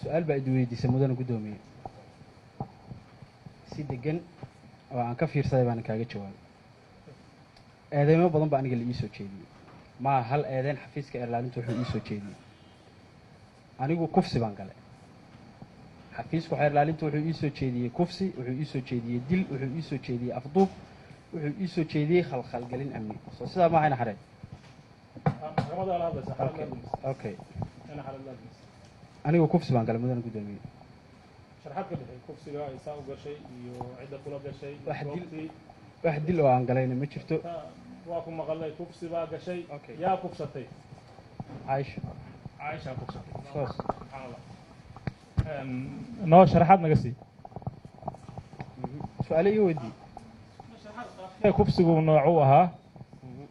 Su-aal baa idi weydiisay, mudana guddoomiye. Si degan oo aan ka fiirsaday baana kaaga jawaabay. Eedeymo badan baa aniga la ii soo jeediyey. Maa hal eedeyn xafiiska xeer ilaalinta wuxuu ii soo jeediyey anigu kufsi baan galay. Xafiiska xeer ilaalinta wuxuu ii soo jeediyey kufsi, wuxuu ii soo jeediyey dil, wuxuu ii soo jeediyey afduub, wuxuu ii soo jeediyey khalkhalgelin amni. Soo sidaa maaha, ina xareed? Maxkamadda la hadlaysa. Okay. Ina xareed la hadlaysa. Anigu kufsi baan galay, mudana guddoomiye. Sharaxaad ka bixi kufsiga ay saa u gashay iyo cidda kula gashay. Wax dil- goobtii. Wax dil oo aan galayna ma jirto. Waa ku maqalay, kufsi baa gashay. Okay. Yaa kufsatay? Caaisha. Caaisha kufsatay? Of course. Subxaan Allah. Noo sharaxaad naga sii. Su-aale iga weydii. Kufsigu noocuu ahaa?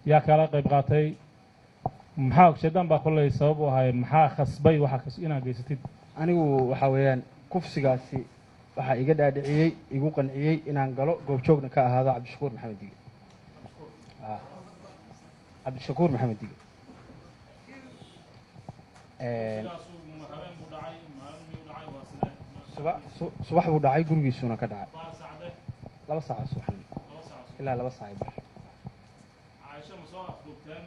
Yaa kala qayb qaatay? Maxaa shaydaan baa kolley sabab u ahay? Maxaa khasbay waxa inaad geysatid? Anigu waxaa weeyaan kufsigaasi waxaa iga dhaadhiciyey, igu qanciyey inaan galo, goobjoogna ka ahaado Cabdishakuur Maxamed Dige. Cabdishakuur Maxamed Dige. Subax buu dhacay, gurigiisuna ka dhacay 2 saac subaxnimo ilaa 2 saac bar. Caaisha ma soo afduubteen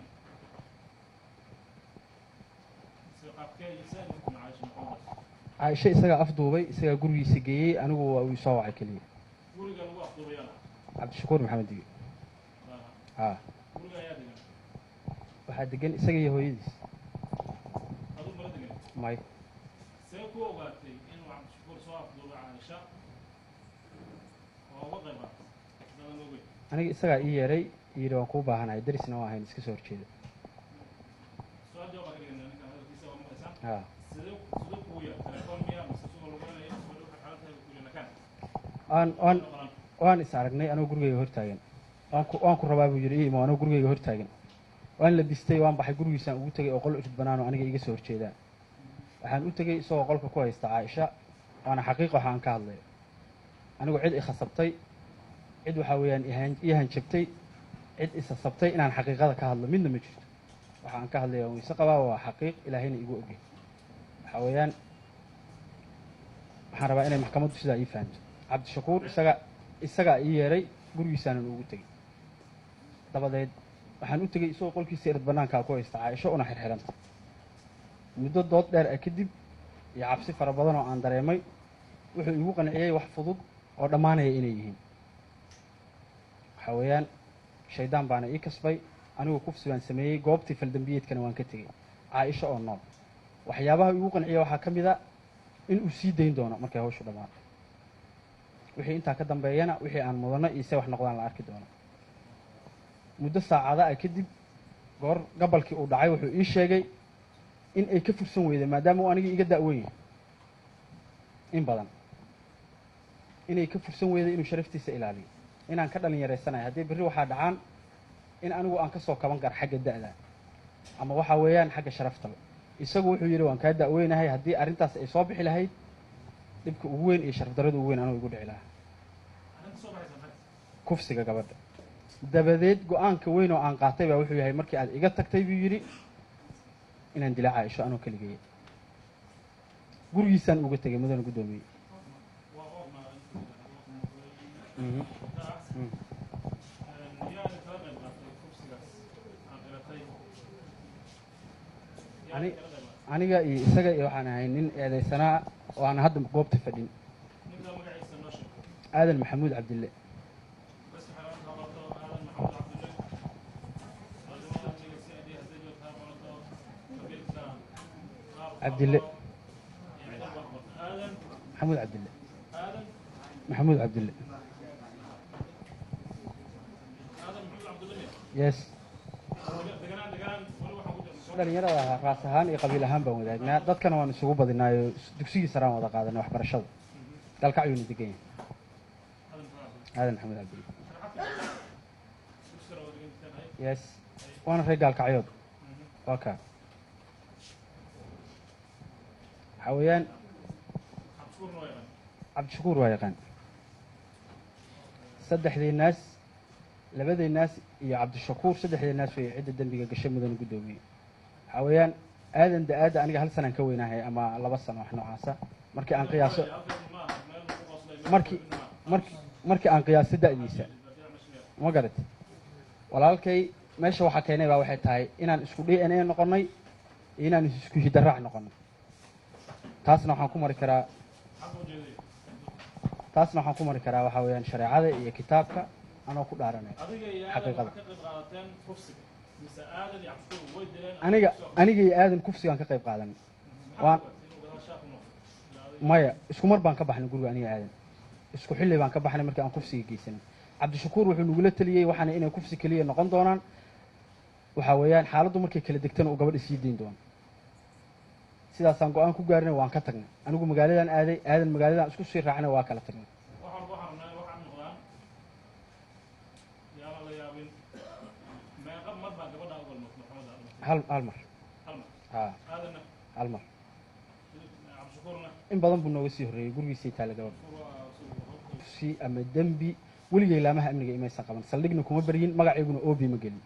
mise qaabkee iyo see idinku Caaisha noqon karto? Caaisho isagaa afduubay, isagaa gurigiisa geeyey. Anigu waa uu soo wacay keliya. Guriga lagu afduubayana? Cabdishakuur Maxamed Dige, ha. Guriga ayaa degan? Waxaa degan isaga iyo hooyadiis. Aduu mala degan? May. See ku ogaatay inuu Cabdishakuur soo afduubay Caaisha oo uga qayb qaatay dadan ogeyn? Aniga isagaa ii yeeray, yidhi waan kuu baahanahay. Darisna waa ahayn, iska soo horjeeda. Su-aal jawaab baa ka dhiganaa. Ninkan hadalkiisa waa maqlaysaan. Ha. Sidee kugu yeer? Telefoon miya mise suga lagu helayay? Gabadha waxay xaalan tahay ku yidhi nakaan. Waan waan is aragnay anoo gurigeyga hortaagan. Waan ku rabaa buu yidhi, ii imo. Anoo gurigeyga hortaagan waan labistay, waan baxay, gurigiisaan ugu tegay oo qol irid banaan oo aniga iga soo horjeedaa. Waxaan u tegey isagoo qolka ku haysta Caaisha. Waana xaqiiq waxa aan ka hadlayo. Anigu cid i khasabtay, cid waxaa weeyaan ii hanjabtay, cid isasabtay inaan xaqiiqada ka hadlo midna ma jirto. Waxa aan ka hadlaya waan weyse qabaa, waa xaqiiq, Ilaahayna igu ogyahay. Waxaa weeyaan waxaan rabaa inay maxkamaddu sidaa ii fahamto. Cabdishakuur isagaa ii yeeray, gurigiisaanan ugu tegey. Dabadeed waxaan u tegey isagoo qolkiisa irid bannaankaa ku haysta Caaisho una xirxiranta. Muddo dood dheer ah kadib iyo cabsi fara badan oo aan dareemay, wuxuu igu qanciyey wax fudud oo dhammaanaya inay yihiin. Waxaa weeyaan shaydaan baana ii kasbay. Anigu kufsi baan sameeyey, goobtii faldambiyeedkana waan ka tegey Caaisho oo nool. Waxyaabaha igu qanciya waxaa ka mid a in uu sii dayn doono markay hawshu dhammaato. Wixii intaa ka dambeeyana, wixii aan mudano iyo se wax noqdaan la arki doono. Muddo saacada ah kadib, goor gabalkii uu dhacay, wuxuu ii sheegay in ay ka fursan weyday, maadaama uu anigii iga da'weyn yahay in badan, inay ka fursan weyday inuu sharaftiisa ilaaliyo, inaan ka dhalin yaraysanayo. Haddii berri waxaa dhacaan in anigu aan ka soo kaban karo xagga da'da ama waxaa weeyaan xagga sharaftaba. Isagu wuxuu yidhi waan kaa da'weynahay, haddii arrintaas ay soo bixi lahayd, dhibka ugu weyn iyo sharaf darrada ugu weyn anuu igu dhici lahaa. Arrinta soo baxaysa maxay? Kufsiga gabadha. Dabadeed go-aanka weyn oo aan qaatay baa wuxuu yahay, markii aad iga tagtay buu yidhi, inaan dila Caaisho anoo keligeeya. Gurigiisaan uga tegay, mudana guddoomiye. Waa ognaa. Mhm. Yaa kala qayb qaatay kufsigaas aad qiratay? Yaa kala qayb qaatay? Aniga iyo isaga iyo waxaan ahay nin eedaysanaa oo aan hadda goobta fadhin. Ninka magaciisa noo sheeg. Aadan Maxamuud Cabdille. Bas waxay ka qorato Aadan Maxamuud Cabdulle. Ciidamada amniga si ay hadday joogtaa qorato qabiilka qaab. Cabdille. Iyo cidda baa qorto Aadan. Maxamuud Cabdille. Aadan. Maxamuud Cabdille. Aadan Maxamuud Cabdulle miya? Yes. Deganaan deganaan weli waxaan ku jirnaa. Dhalinyarada ahaa, raas ahaan iyo qabiil ahaan baan wadaagnaa, dadkana waan isugu badinaayo. Dugsigii saraan wada qaadanay waxbarashada, Galkacyuuna degan yahay. Aadan Maxamuud Cabdulle. Aadan Maxamuud Cabdille. Sharaxaad dugsiga wada dhigantahay? Yes, waana reer Gaalkacyood. Waa kaa, waxaa weeyaan. Cabdishakuurna waa yaqaan? Cabdishakuur waa yaqaan. Saddexdii naas, labadii naas iyo Cabdishakuur, saddexdii naas way cidda dembiga gashay, mudana guddoomiye. Waxaa weeyaan Aadan da-aadda aniga 1 sanaan ka weynahay ama 2 sano wax noocaasa. Markii aan qiyaaso markii marki markii aan qiyaaso da'diisa ma garat. Walaalkay meesha waxaa keenay baa waxay tahay inaan isku DNA noqonnay iyo inaan isku hidaraac noqonnay. Taasna waxaan ku mari karaa, taasna waxaan ku mari karaa waxaa weeyaan shareecada iyo kitaabka anoo ku dhaaranay xaqiiqada. Aniga iyo Aadan kufsigaan ka qayb qaadanay. Waan maya isku mar baan ka baxnay guriga aniga Aadan, isku xilli baan ka baxnay markii aan kufsiga geysanay. Cabdishakuur wuxuu nagula taliyey waxaana inay kufsi keliya noqon doonaan, waxaa weeyaan xaaladdu markay kala degtana uu gabadha sii dayn doono. Sidaasaan go-aan ku gaarnay, waan ka tagnay. Anigu magaaladan aaday, Aadan magaaladan isku sii raacnay, waa kala tagnay. Hal mar, ha hal mar. In badan buu nooga sii horreeyey, gurigiisay taalla gabadha. Kufsi ama dembi weligay laamaha amniga imaysan qaban, saldhigna kuma baryin, magacayguna oobi ma gelin.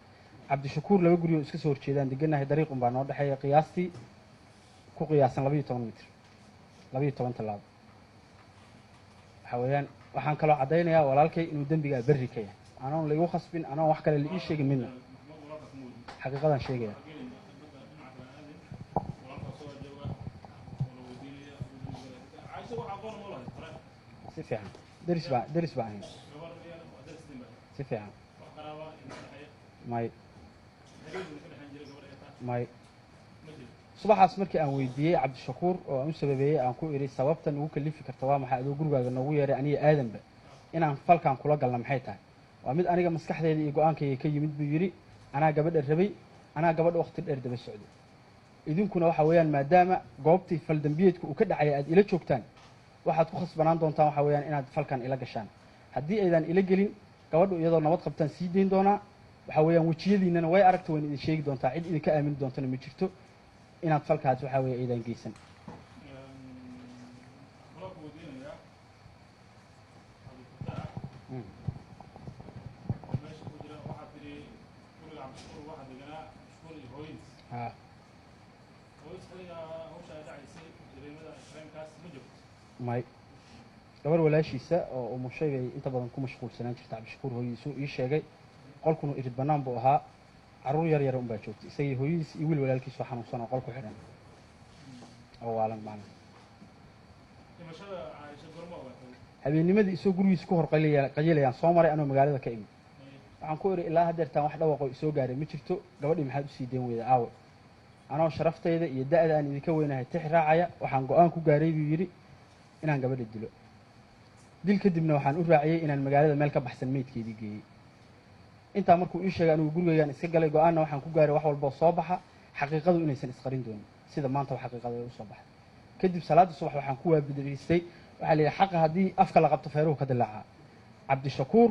Cabdishakuur 2 guri oo iska soo horjeedaan degannahay, dariiq un baa noo dhexeeya, qiyaastii ku qiyaasan 12 mitir, 12 tallaabo. Waxaa weeyaan waxaan kaloo caddaynayaa walaalkay inuu dembigaa berri ka yahay, anoon laigu khasbin, anoon wax kale la ii sheegin midna, xaqiiqadaan sheegaya. Si fiican deris baa, deris baa ahayn si fiican. May may subaxaas markii aan weydiiyey Cabdishakuur oo aan u sababeeyey, aan ku idhi sababtan ugu kalifi karta waa maxay adoo gurigaaga noogu yeeray aniga Aadanba inaan falkan kula galna maxay tahay? Waa mid aniga maskaxdeeda iyo go-aankayga ka yimid buu yidhi. Anaa gabadha rabay, anaa gabadha waqti dheer daba socday, idinkuna waxa weeyaan maadaama goobtii faldambiyeedka uu ka dhacaya aad ila joogtaan, waxaad ku khasbanaan doontaan waxa weeyaan inaad falkan ila gashaan. Haddii aydan ila gelin gabadhu iyadoo nabad qabtaan sii dayn doonaa, waxa weeyaan wejiyadiinana way aragta, wayna idin sheegi doontaa, cid idinka aamini doontana ma jirto inaad falkaas waxaa weeye aydan geysan. May gabar walaashiisa oo umushay bay inta badan ku mashquulsanaan jirta Cabdishakuur hooyadiisu ii sheegay. Qolkuna irid bannaan buu ahaa, carruur yar yar unbaa joogtay, isagii hooyadiis iyo wiil walaalkiis oo xanuunsan oo qol ku xidhan oo waalan macna. Habeennimadii isagoo gurigiisa ku hor qayilayaan soo maray anoo magaalada ka imid. Waxaan ku idhi ilaa haddeertaan wax dhawaqoo isoo gaaray ma jirto, gabadhii maxaad usii dayn weyda aawe? Anoo sharaftayda iyo da'da aan idinka weynahay tix raacaya, waxaan go-aan ku gaaray buu yidhi inaan gabadha dilo. Dil kadibna waxaan u raaciyey inaan magaalada meel ka baxsan meydkeedii geeyey. Intaa markuu ii sheegay anigu gurigaygaan iska galay, go-aanna waxaan ku gaaray wax walboo soo baxa xaqiiqadu inaysan isqarin doonin, sida maanta xaqiiqada ay usoo baxday. Kadib salaadda subax waxaan ku waabadariistay, waxaa la yidhi xaqa haddii afka la qabto feeruhu ka dilaacaa. Cabdishakuur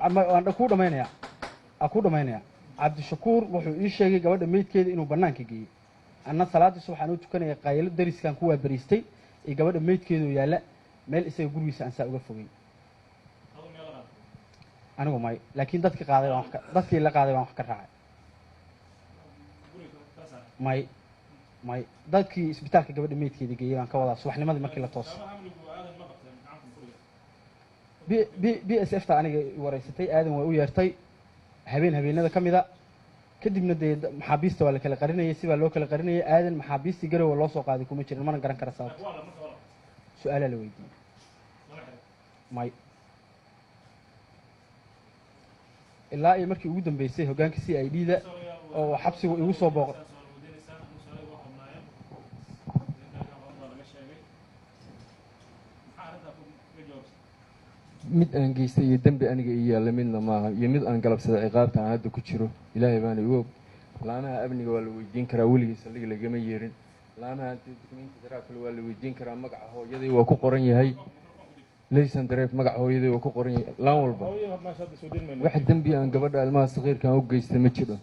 waan kuu dhamaynaya, aan kuu dhamaynaya. Cabdishakuur wuxuu ii sheegay gabadha meydkeeda inuu bannaanka geeyey. Anna salaaddii subax aan u tukanaya qaylo dariskaan ku waabariistay iyo gabadha meydkeedoo yaalla meel isaga gurigiisa aan saa uga fogeyn. Anigu may, laakiin dadkii qaaday baan wax ka, dadkii la qaaday baan wax ka raacay. May may dadkii isbitaalka gabadha meydkeeda geeyey baan ka wadaa subaxnimadii markii la toosay. B B B S F ta aniga wareysatay, Aadan waa u yeertay habeen habeenada ka mida. Kadibna dee maxaabiista waa la kala qarinayay, si baa loo kala qarinayay. Aadan maxaabiistii garowa loo soo qaaday kuma jirin, mana garan kara sababta. Su-aalaa la weydiiyey. May ilaa iyo markii ugu dambeysay hoggaanka C I D da oo xabsigu igu soo booqday. Mid aan geystay iyo dembi aniga ii yaalla midna maaha, iyo mid aan galabsaday ciqaabta aan hadda ku jiro. Ilaahay baana igu og. Laamaha amniga waa la weydiin karaa, weligii saldhig lagama yeerin. Laamaha dukumenti daraafkale waa la weydiin karaa, magaca hooyaday waa ku qoran yahay, laysan dareef magaca hooyaday waa ku qoran yahay. Laan walba wax dembi aan gabadha ilmaha saqiirkaan u geystay ma jiro.